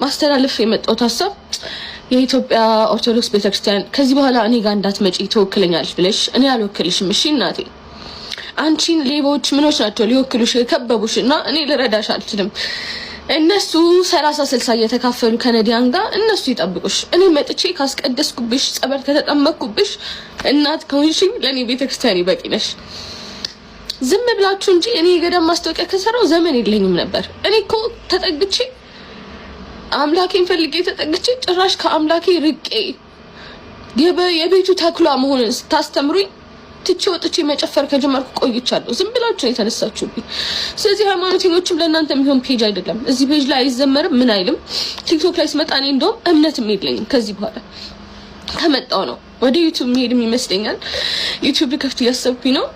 ማስተላለፍ የመጣሁት ሀሳብ የኢትዮጵያ ኦርቶዶክስ ቤተክርስቲያን ከዚህ በኋላ እኔ ጋር እንዳትመጪ ትወክለኛለች ብለሽ እኔ አልወክልሽም። እሺ እናቴ፣ አንቺን ሌቦች ምኖች ናቸው ሊወክሉሽ የከበቡሽ እና እኔ ልረዳሽ አልችልም። እነሱ 30 60 እየተካፈሉ ከነዲያን ጋር እነሱ ይጠብቁሽ። እኔ መጥቼ ካስቀደስኩብሽ፣ ጸበል ከተጠመቅኩብሽ፣ እናት ከሆንሽኝ ለእኔ ቤተክርስቲያን ይበቂ ነሽ። ዝም ብላችሁ እንጂ እኔ የገዳም ማስታወቂያ ከሰራው ዘመን የለኝም ነበር። እኔ እኮ ተጠግቼ አምላኬን ፈልጌ ተጠግቼ ጭራሽ ከአምላኬ ርቄ የቤቱ ተኩላ መሆንን ስታስተምሩኝ ትቼ ወጥቼ መጨፈር ከጀመርኩ ቆይቻለሁ። ዝም ብላችሁ ነው የተነሳችሁብኝ። ስለዚህ ሃይማኖተኞችም ለእናንተ የሚሆን page አይደለም። እዚህ page ላይ አይዘመርም፣ ምን አይልም። ቲክቶክ ላይ ስመጣ እኔ እንደውም እምነትም የለኝም። ከዚህ በኋላ ከመጣው ነው ወደ ዩቱብ መሄድም ይመስለኛል። ዩቱብ ከፍት እያሰብኩኝ ነው።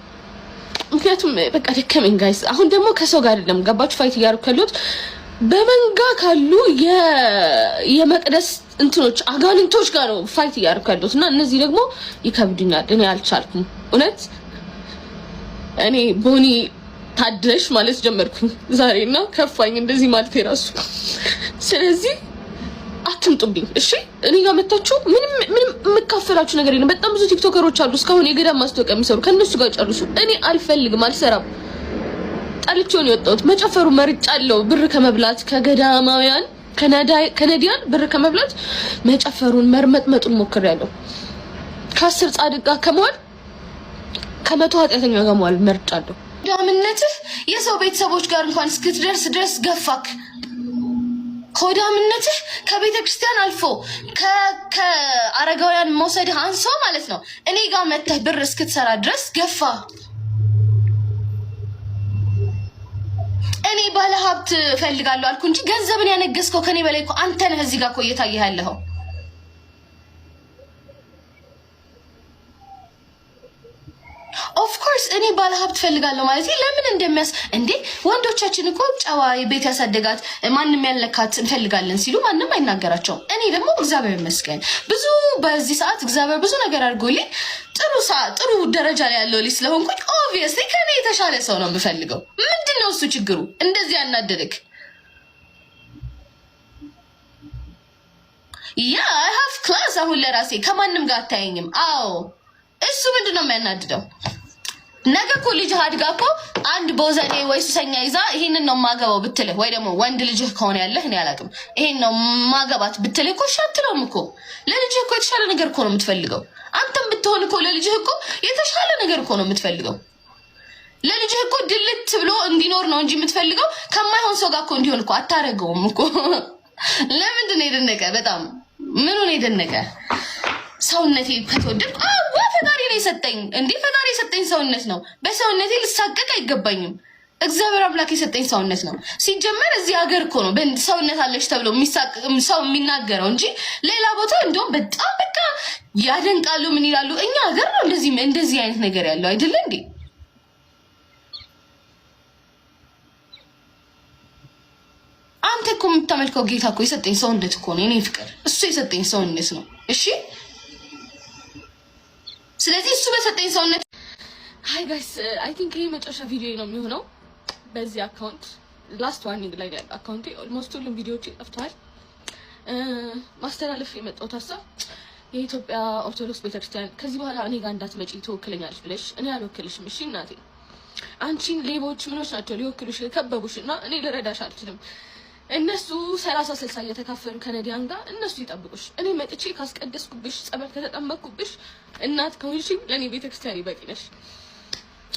ምክንያቱም በቃ ደከመኝ guys። አሁን ደግሞ ከሰው ጋር አይደለም ገባችሁ fight እያደረኩ ያለሁት በመንጋ ካሉ የመቅደስ እንትኖች አጋንንቶች ጋር ነው fight እያደረኩ ያለሁት እና እነዚህ ደግሞ ይከብዱኛል። እኔ አልቻልኩም። እውነት እኔ ቦኒ ታድለሽ ማለት ጀመርኩኝ ዛሬ እና ከፋኝ እንደዚህ ማለት የራሱ። ስለዚህ አትምጡብኝ፣ እሺ? እኔ ጋር መታችሁ ምንም ምንም የምካፈላችሁ ነገር የለም። በጣም ብዙ ቲክቶከሮች አሉ እስካሁን የገዳም ማስታወቂያ የሚሰሩ፣ ከእነሱ ጋር ጨርሱ። እኔ አልፈልግም፣ አልሰራም። ጠልቼው ነው የወጣሁት። መጨፈሩ መርጫለሁ። ብር ከመብላት ከገዳማውያን ከነዲያን ብር ከመብላት መጨፈሩን መርመጥመጡን ሞክሬያለሁ። ከ10 ጻድቅ ጋር ከመዋል ከ100 ኃጢአተኛ ጋር መዋል መርጫለሁ። ሆዳምነትህ የሰው ቤተሰቦች ጋር እንኳን እስክትደርስ ድረስ ገፋክ። ሆዳምነትህ ከቤተ ክርስቲያን አልፎ ከአረጋውያን መውሰድህ አንሶ ማለት ነው እኔ ጋር መተህ ብር እስክትሰራ ድረስ ገፋ። እኔ ባለ ሀብት እፈልጋለሁ አልኩ እንጂ ገንዘብን ያነገስከው ከኔ በላይ እኮ አንተ ነህ። እዚህ ጋር እኮ እየታየህ ያለኸው of course እኔ ባለ ሀብት እፈልጋለሁ ማለት ለምን እንደሚያስ እንዴ፣ ወንዶቻችን እኮ ጨዋ ቤት ያሳደጋት ማንም ያልነካት እንፈልጋለን ሲሉ ማንም አይናገራቸውም። እኔ ደግሞ እግዚአብሔር ይመስገን ብዙ በዚህ ሰዓት እግዚአብሔር ብዙ ነገር አድርጎልኝ ጥሩ ደረጃ ላይ ያለው ልጅ ስለሆንኩኝ obviously ከኔ የተሻለ ሰው ነው የምፈልገው። ምንድን ነው እሱ ችግሩ? እንደዚህ ያናደደክ? Yeah, I have class። አሁን ለራሴ ከማንም ጋር አታየኝም። አዎ፣ እሱ ምንድን ነው የሚያናድደው? ነገ እኮ ልጅህ አድጋ እኮ አንድ ቦዘኔ ወይ ሱሰኛ ይዛ ይሄንን ነው ማገባው ብትልህ፣ ወይ ደግሞ ወንድ ልጅህ ከሆነ ያለህ እኔ አላውቅም፣ ይሄን ነው ማገባት ብትልህ እኮ እሺ አትለውም እኮ። ለልጅህ እኮ የተሻለ ነገር እኮ ነው የምትፈልገው። አንተም ብትሆን እኮ ለልጅህ እኮ የተሻለ ነገር እኮ ነው የምትፈልገው። ለልጅህ እኮ ድልት ብሎ እንዲኖር ነው እንጂ የምትፈልገው ከማይሆን ሰው ጋር እኮ እንዲሆን እኮ አታረገውም እኮ። ለምንድን ነው የደነቀ? በጣም ምኑ ነው የደነቀ? ሰውነቴ ከተወደድኩ አዋ ፈጣሪ ነው የሰጠኝ። እንዴ፣ ፈጣሪ የሰጠኝ ሰውነት ነው። በሰውነቴ ልሳቀቅ አይገባኝም። እግዚአብሔር አምላክ የሰጠኝ ሰውነት ነው። ሲጀመር እዚህ ሀገር እኮ ነው ሰውነት አለች ተብሎ ሰው የሚናገረው እንጂ ሌላ ቦታ እንደውም በጣም በቃ ያደንቃሉ፣ ምን ይላሉ። እኛ ሀገር ነው እንደዚህ እንደዚህ አይነት ነገር ያለው አይደለ እንዴ? አንተ እኮ የምታመልከው ጌታ እኮ የሰጠኝ ሰውነት እኮ ነው የኔ ፍቅር፣ እሱ የሰጠኝ ሰውነት ነው። እሺ፣ ስለዚህ እሱ በሰጠኝ ሰውነት Hi guys, I think ይሄ መጨረሻ ቪዲዮ ነው የሚሆነው በዚህ account። Last warning ላይ ያለው account ኤ almost ሁሉም ቪዲዮዎች ጠፍተዋል። ማስተላለፍ የመጣሁት ሀሳብ የኢትዮጵያ ኦርቶዶክስ ቤተክርስቲያን ከዚህ በኋላ እኔ ጋር እንዳትመጪ ትወክለኛለች ብለሽ እኔ አልወክልሽም። እሺ እናቴ፣ አንቺን ሌቦች ምኖች ናቸው ሊወክሉሽ የከበቡሽ እና እኔ ልረዳሽ አልችልም። እነሱ 30 60 እየተካፈሉ ከነዲያን ጋር እነሱ ይጠብቁሽ። እኔ መጥቼ ካስቀደስኩብሽ፣ ጸበል ከተጠመቅኩብሽ፣ እናት ከሆንሽኝ ለእኔ ቤተክርስቲያን ይበቂ ነሽ።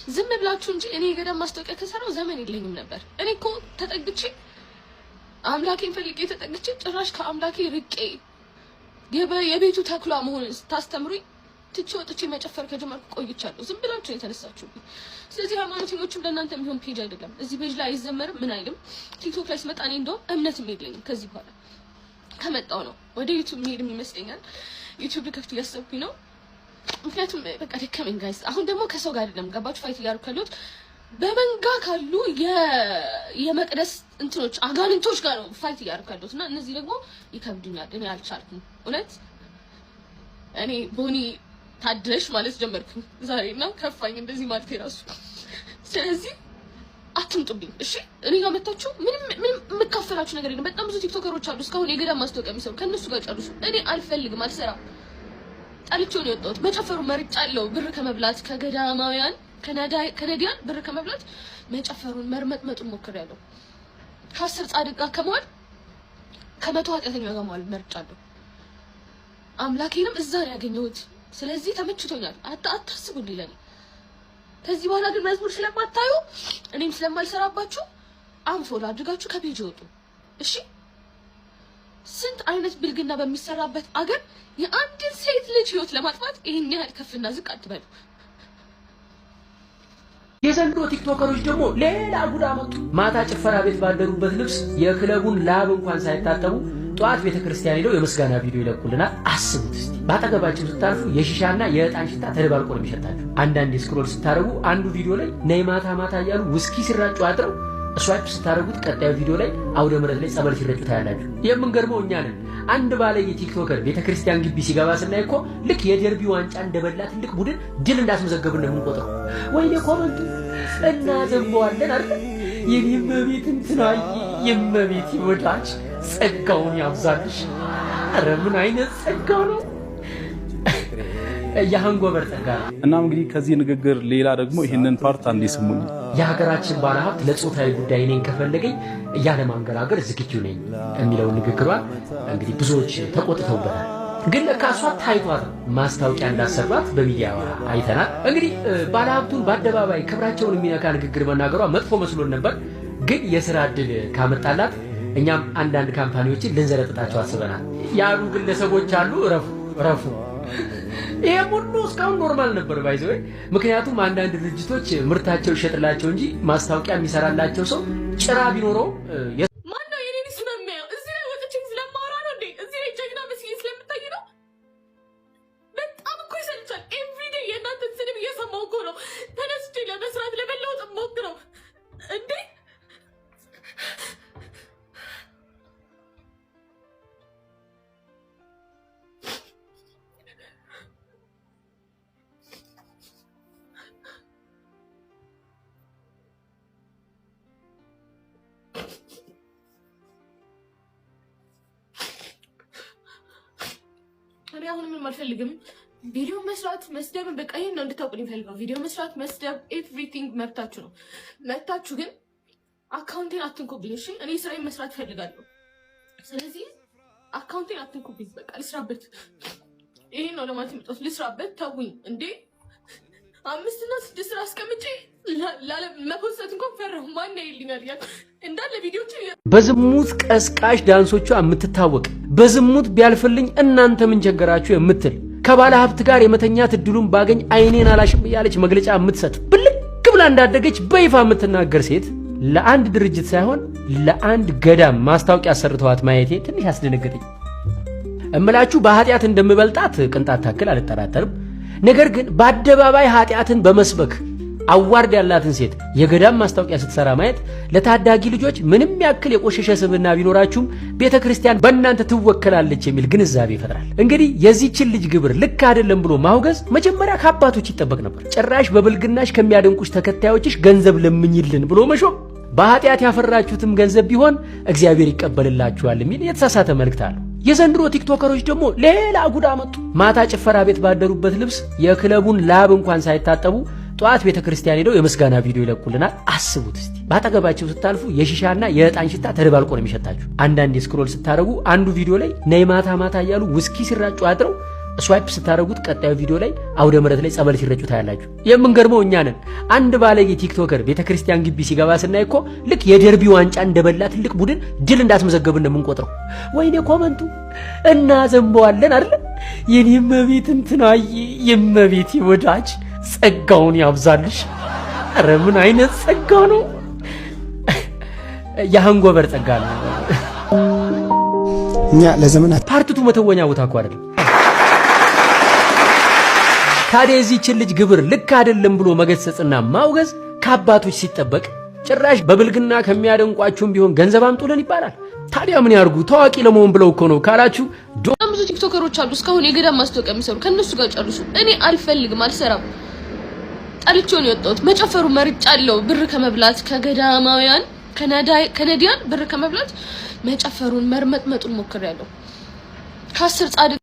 ዝም ብላችሁ እንጂ እኔ የገዳም ማስታወቂያ ከሰራው ዘመን የለኝም ነበር። እኔ እኮ ተጠግቼ አምላኬን ፈልጌ ተጠግቼ ጭራሽ ከአምላኬ ርቄ የቤቱ ተኩላ መሆንን ስታስተምሩኝ ትቼ ወጥቼ መጨፈር ከጀመርኩ ቆይቻለሁ። ዝም ብላችሁ ነው የተነሳችሁብኝ። ስለዚህ ሃይማኖተኞችም ለእናንተ የሚሆን page አይደለም። እዚህ page ላይ አይዘመርም፣ ምን አይልም። ቲክቶክ ላይ ስመጣ እኔ እንደውም እምነትም የለኝም። ከዚህ በኋላ ከመጣው ነው ወደ ዩቱብ መሄድም ይመስለኛል። ዩቱብ ከፍት እያሰብኩኝ ነው። ምክንያቱም በቃ ደከመኝ guys። አሁን ደግሞ ከሰው ጋር አይደለም ገባችሁ fight እያደረኩ ያለሁት በመንጋ ካሉ የመቅደስ እንትኖች አጋንንቶች ጋር ነው fight እያደረኩ ያለሁት እና እነዚህ ደግሞ ይከብዱኛል። እኔ አልቻልኩም። እውነት እኔ ቦኒ ታድለሽ ማለት ጀመርኩኝ ዛሬ እና ከፋኝ እንደዚህ ማለት የራሱ። ስለዚህ አትምጡብኝ። እሺ እኔ ጋር መታችሁ ምንም ምንም የምካፈላችሁ ነገር የለም። በጣም ብዙ ቲክቶከሮች አሉ እስካሁን የገዳም ማስታወቂያ የሚሰሩ፣ ከእነሱ ጋር ጨርሱ። እኔ አልፈልግም፣ አልሰራም። ጠልቼው ነው የወጣሁት። መጨፈሩ መርጫለሁ። ብር ከመብላት ከገዳማውያን ከነዲያን ብር ከመብላት መጨፈሩን መርመጥመጡን ሞክሬያለሁ። ከ10 ጻድቅ ጋር ከመዋል ከ100 ኃጢአተኛ ጋር መዋል መርጫለሁ። አምላኬንም እዛ ነው ያገኘሁት። ስለዚህ ተመችቶኛል። አታስቡልኝ ለኔ። ከዚህ በኋላ ግን መዝሙር ስለማታዩ እኔም ስለማልሰራባችሁ unfollow አድርጋችሁ ከ page ወጡ። እሺ፣ ስንት አይነት ብልግና በሚሰራበት አገር የአንድን ሴት ልጅ ህይወት ለማጥፋት ይሄን ያህል ከፍና ዝቅ አትበሉ። የዘንድሮ ቲክቶከሮች ደግሞ ሌላ ጉድ አመጡ። ማታ ጭፈራ ቤት ባደሩበት ልብስ የክለቡን ላብ እንኳን ሳይታጠቡ ጠዋት ቤተ ክርስቲያን ሄደው የምስጋና ቪዲዮ ይለቁልናል። አስቡት እስቲ፣ ባጠገባቸው ስታልፉ የሺሻና የዕጣን ሽታ ተደባልቆ ነው የሚሸታችሁ። አንዳንድ scroll ስታደርጉ አንዱ ቪዲዮ ላይ ነይ ማታ ማታ እያሉ ውስኪ ሲራጩ አድረው swipe ስታደርጉት ቀጣዩ ቪዲዮ ላይ አውደ ምሕረት ላይ ጸበል ሲረጩ ታያላችሁ። የምንገርመው እኛ ነን። አንድ ባለጌ ቲክቶከር ቤተ ክርስቲያን ግቢ ሲገባ ስናይ እኮ ልክ የደርቢ ዋንጫ እንደበላ ትልቅ ቡድን ድል እንዳስመዘገብን ነው የምንቆጥረው። ወይኔ comment ኡ እናዘንበዋለን አይደል? የኔ እመቤት እንትናዬ፣ የእመቤት ወዳጅ ጸጋውን ያብዛልሽ። ኧረ ምን አይነት ጸጋ ነው! የ hangover ጸጋ ነው። እናም እንግዲህ ከዚህ ንግግር ሌላ ደግሞ ይህንን part አንዴ ስሙኝ። የሀገራችን ባለሀብት ለጾታዊ ጉዳይ እኔን ከፈለገኝ ያለማንገራገር ዝግጁ ነኝ የሚለውን ንግግሯን እንግዲህ ብዙዎች ተቆጥተውበታል። ግን ለካ እሷ ታይቷት ማስታወቂያ እንዳሰሯት በሚዲያ አይተናል። እንግዲህ ባለሀብቱን በአደባባይ ክብራቸውን የሚነካ ንግግር መናገሯ መጥፎ መስሎን ነበር። ግን የስራ እድል ካመጣላት እኛም አንዳንድ company ዎችን ልንዘረጥጣቸው አስበናል ያሉ ግለሰቦች አሉ። እረፉ እረፉ። ይሄም ሁሉ እስካሁን normal ነበር by the way። ምክንያቱም አንዳንድ ድርጅቶች ምርታቸው ይሸጥላቸው እንጂ ማስታወቂያ የሚሰራላቸው ሰው ጭራ ቢኖረው ማነው የኔን ስም የሚያየው? እዚህ ላይ ወጥቼ ስለማወራ ነው እንዴ? እዚህ ላይ ጀግና መስዬ ስለምታይ ነው? በጣም እኮ ይሰልቻል። Everyday የእናንተን ስድብ እየሰማሁ እኮ ነው ተነስቼ ለመስራት ለመለወጥ ሞክረው እንዴ። እኔ አሁን ምንም አልፈልግም። ቪዲዮ መስራት መስደብን፣ በቃ ይሄን ነው እንድታውቁ የሚፈልገው። ቪዲዮ መስራት መስደብ፣ everything መብታችሁ ነው። መብታችሁ ግን account ኤን አትንኩብኝ። እሺ፣ እኔ ስራዬን መስራት እፈልጋለሁ። ስለዚህ account ኤን አትንኩብኝ። በቃ ልስራበት። ይሄን ነው ለማለት የመጣሁት። ልስራበት፣ ተውኝ እንዴ። 5 እና 6 ስራ አስቀምጬ መፖሰት እንኳን ፈራሁ። ማን ያይልኛል እያልኩ እንዳለ ቪዲዮችን በዝሙት ቀስቃሽ ዳንሶቿ የምትታወቅ፣ በዝሙት ቢያልፍልኝ እናንተ ምን ቸገራችሁ የምትል፣ ከባለ ሀብት ጋር የመተኛት እድሉን ባገኝ አይኔን አላሽም እያለች መግለጫ የምትሰጥ፣ ብልክ ብላ እንዳደገች በይፋ የምትናገር ሴት ለአንድ ድርጅት ሳይሆን ለአንድ ገዳም ማስታወቂያ አሰርተዋት ማየቴ ትንሽ አስደነገጠኝ። እምላችሁ በኃጢአት እንደምበልጣት ቅንጣት ታክል አልጠራጠርም። ነገር ግን በአደባባይ ኃጢአትን በመስበክ award ያላትን ሴት የገዳም ማስታወቂያ ስትሰራ ማየት ለታዳጊ ልጆች ምንም ያክል የቆሸሸ ስብዕና ቢኖራችሁም ቤተ ክርስቲያን በእናንተ ትወከላለች የሚል ግንዛቤ ይፈጥራል። እንግዲህ የዚህችን ልጅ ግብር ልክ አይደለም ብሎ ማውገዝ መጀመሪያ ከአባቶች ይጠበቅ ነበር። ጭራሽ በብልግናሽ ከሚያደንቁሽ ተከታዮችሽ ገንዘብ ለምኝልን ብሎ መሾም በኃጢአት ያፈራችሁትም ገንዘብ ቢሆን እግዚአብሔር ይቀበልላችኋል የሚል የተሳሳተ መልእክት አለው። የዘንድሮ ቲክቶከሮች ደግሞ ሌላ ጉድ አመጡ። ማታ ጭፈራ ቤት ባደሩበት ልብስ የክለቡን ላብ እንኳን ሳይታጠቡ ጠዋት ቤተ ክርስቲያን ሄደው የምስጋና ቪዲዮ ይለቁልናል። አስቡት እስቲ፣ ባጠገባቸው ስታልፉ የሺሻና የዕጣን ሽታ ተደባልቆ ነው የሚሸታችሁ። አንዳንድ scroll ስታደርጉ አንዱ ቪዲዮ ላይ ነይ ማታ ማታ እያሉ ውስኪ ሲራጩ አድረው swipe ስታደርጉት ቀጣዩ ቪዲዮ ላይ አውደ ምሕረት ላይ ጸበል ሲረጩ ታያላችሁ። የምንገርመው እኛ ነን። አንድ ባለጌ ቲክቶከር ቤተ ክርስቲያን ግቢ ሲገባ ስናይ እኮ ልክ የደርቢ ዋንጫ እንደበላ ትልቅ ቡድን ድል እንዳስመዘገብን ነው የምንቆጥረው። ወይኔ comment ኡ እናዘንበዋለን አይደል? የኔ እመቤት እንትናዬ፣ የእመቤት ወዳጅ ጸጋውን ያብዛልሽ። ኧረ ምን አይነት ጸጋ ነው! የ hangover ጸጋ ነው። እኛ ለዘመናት part two መተወኛ ቦታ እኮ አይደለም። ታዲያ የዚህችን ልጅ ግብር ልክ አይደለም ብሎ መገሰጽና ማውገዝ ከአባቶች ሲጠበቅ ጭራሽ በብልግና ከሚያደንቋችሁም ቢሆን ገንዘብ አምጡልን ይባላል። ታዲያ ምን ያርጉ? ታዋቂ ለመሆን ብለው እኮ ነው ካላችሁ በጣም ብዙ ቲክቶከሮች አሉ እስካሁን የገዳም ማስታወቂያ የሚሰሩ፣ ከእነሱ ጋር ጨርሱ። እኔ አልፈልግም፣ አልሰራም። ጠልቼው ነው የወጣሁት። መጨፈሩ መርጫለሁ። ብር ከመብላት ከገዳማውያን ከነዲያን ብር ከመብላት መጨፈሩን መርመጥመጡን ሞክሬያለሁ። ከ10 ጻድቅ